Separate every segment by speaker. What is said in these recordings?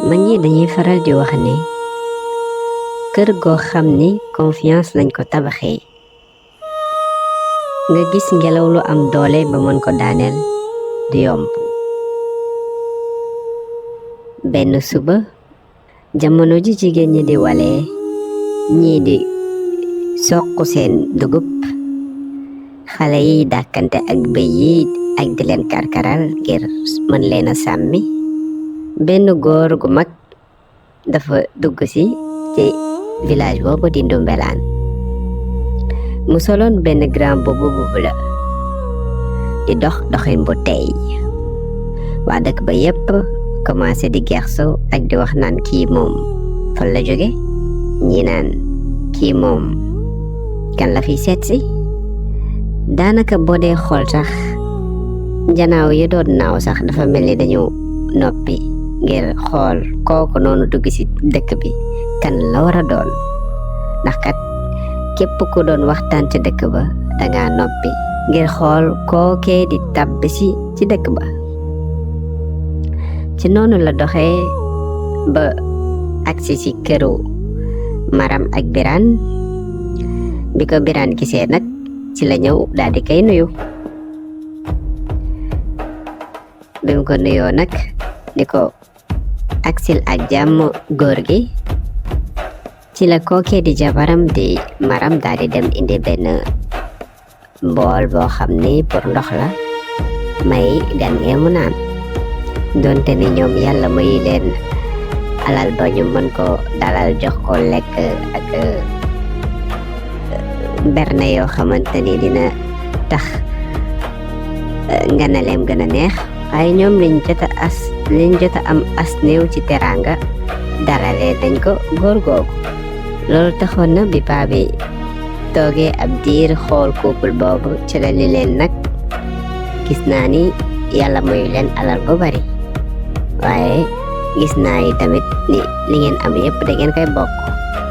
Speaker 1: mag ñi dañuy faral di wax ne kër goo xam ni confiance lañ ko tabaxee nga gis ngelaw lu am doole ba mën ko daaneel du yomb. benn suba jamono ji jigéen ñi di walee ñii di soq seen dugub, xale yi dàkkante ak bëy yi ak di leen karkaral ngir mën leen a sàmmi, benn góor gu mag dafa dugg ci village boobu di Ndumbelaan. mu soloon benn grand boubou bu bula di dox doxin bu tey. waa dëkk ba yépp commencé di gerso ak di wax naan kii moom fan la jóge, ñi naan kii moom kan la fi seet si. daanaka boo dee xool sax njanaaw yi doon naaw sax dafa mel ni dañu noppi ngir xool kooku noonu dugg ci dëkk bi kan la war a doon, ndax kat képp ku doon waxtaan ci dëkk ba danga noppi ngir xool kookee di tàbbi ci dëkk ba. ci noonu la doxee ba agsi ci këru Maram ak Birane. bi ko Birane gisee nag ci la ñëw daal di koy nuyu. bi mu ko nuyoo nag ni ko aksil ak jàmm góor gi, ci la kookee di jabaram di Maram daal di dem indi benn mbool boo xam ni pour ndox la may gan ngee mu naan. donte ni ñoom yàlla mayu leen alal ba ñu mën ko dalal jox ko lekk ak berne yoo xamante ni dina tax nganaleem gën a neex, waaye ñoom liñ jot a am as néew ci teraanga dalalee dañ ko góor googu. loolu taxoon na bi paa bi toogee ab diir xool couple boobu ci la li leen nag gis naa ni yàlla mayu leen alal bu bari, waaye gis naa yi tamit ni li ngeen am yépp da ngeen koy bokk.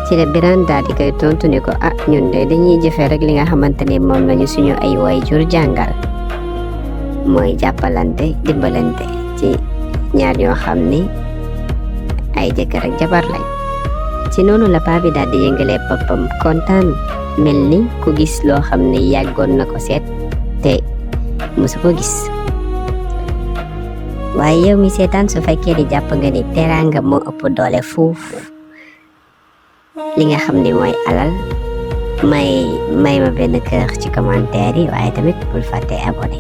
Speaker 1: ci la Birane daal di koy tontu ni ko ñun de dañuy jëfe rek li nga xamante ni moom lañu suñu ay waajur jàngal, mooy jàppalante dimbalante ci ñaar ñoo xam ni ay jëkkër ak jabar lañ. ci noonu la paa bi daal di yëngalee boppam kontaan mel ni ku gis loo xam ne yàggoon na ko seet te mësu ko gis. waaye yow mi seetaan su fekkee di jàpp nga ni teraanga moo ëpp doole fuuf li nga xam ni mooy alal, may ma benn kër ci commentaire yi, waaye tamit bul fàtte abonné.